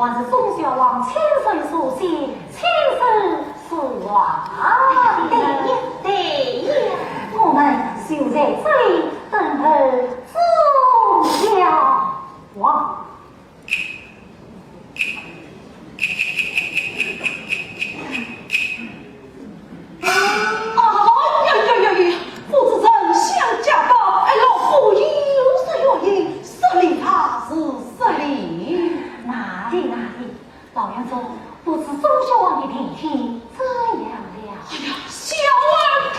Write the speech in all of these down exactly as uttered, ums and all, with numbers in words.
还是忠孝王亲手所写、亲手所画的呢？对呀，对呀。我们就在这里等候忠孝王。 哎呀呀呀呀！不知丞相驾到，哎，老夫有失远迎，失礼啊，是失礼。哪里哪里，老院中，不知忠孝王的病情怎样了？哎呀，小儿他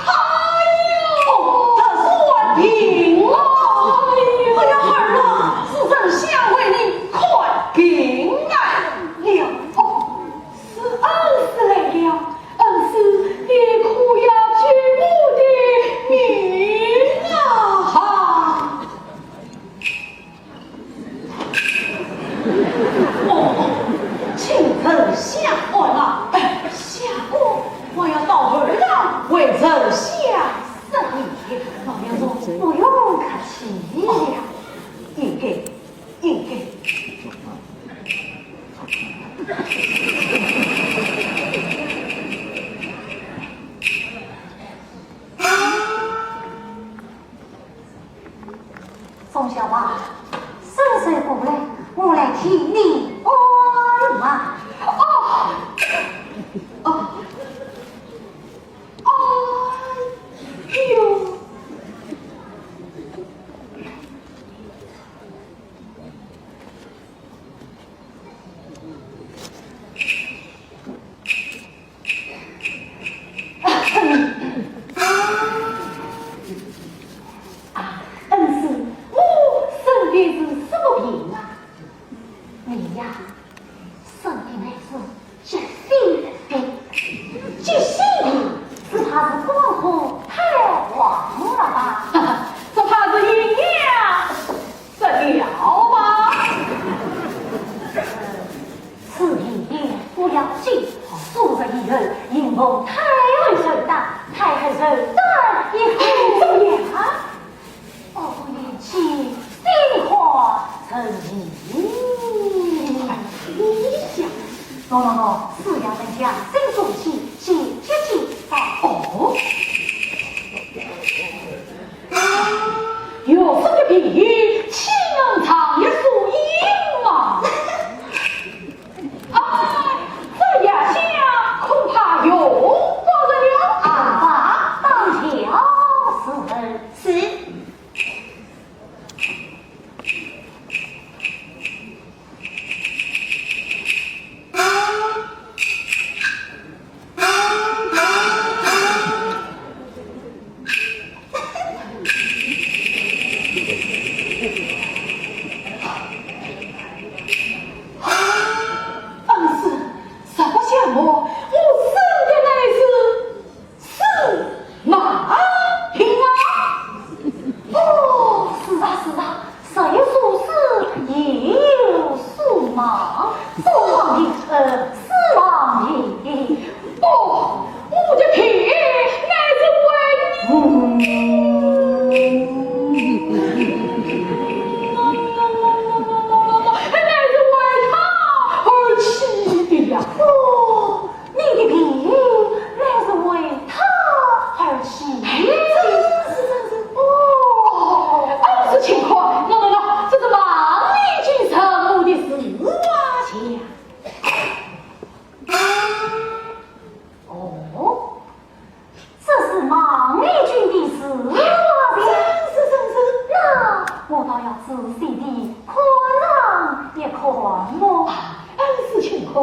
呀，哦，他是患病了。哎呀，儿啊，是丞相为你看病来了。哦，是恩师来了。 恩师，你可要救我的命啊！哈！哦，请丞相安啊！哎，相公，我要到楼上为丞相施礼。老院中，不用客气了。应该，应该。 忠孝王，伸手过来，我来替你按脉。哦，哦，哎呦！ 啊，恩师，我生的是什么病啊？你呀，生的乃是急性病。急性病，只怕是肝火太旺了吧？只怕是营养失调吧？ 此病不要紧，数日以后，因奉太后圣旨，太后圣旨一封，哦，一切尽快成行。你想，喏喏喏，四样人家，新书信，请接见吧。哦。 有这个病，岂能长夜宿营吗？哎，这药箱恐怕用不着了啊。啊，当家是。是。 恩师，实不相瞒，我生的乃是是盲病啊？哦，是啊，是啊，时有所思，夜有所梦，是盲病，呃，是盲病。哦，我的病乃是为你，乃是为他而起的呀。哦， 你的病乃是为他而起。哎，真是，真是，哦。恩师请看，喏，喏，喏，这是盲里取人，我的书画像。哦，这是盲里取的书画像。真是，真是。那我倒要仔细地看上一看么。啊，恩师请看。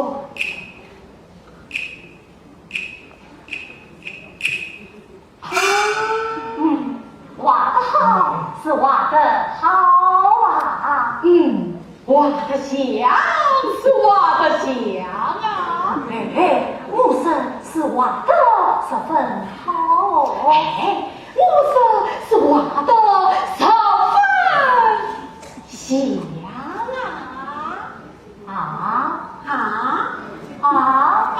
嗯，画得好，是画得好啊。嗯，画得像，是画得像啊。哎，我说是画得十分好。哎，我说是画得十分像啊。 啊，啊，啊，啊，啊。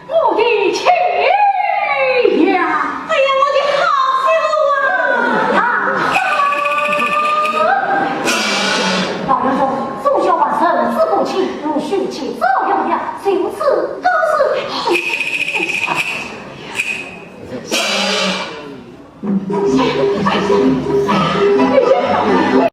我的妻呀！哎呀，我的好媳妇啊！啊！老人说，忠孝王孙事不亲，无须去招摇呀，就此告辞。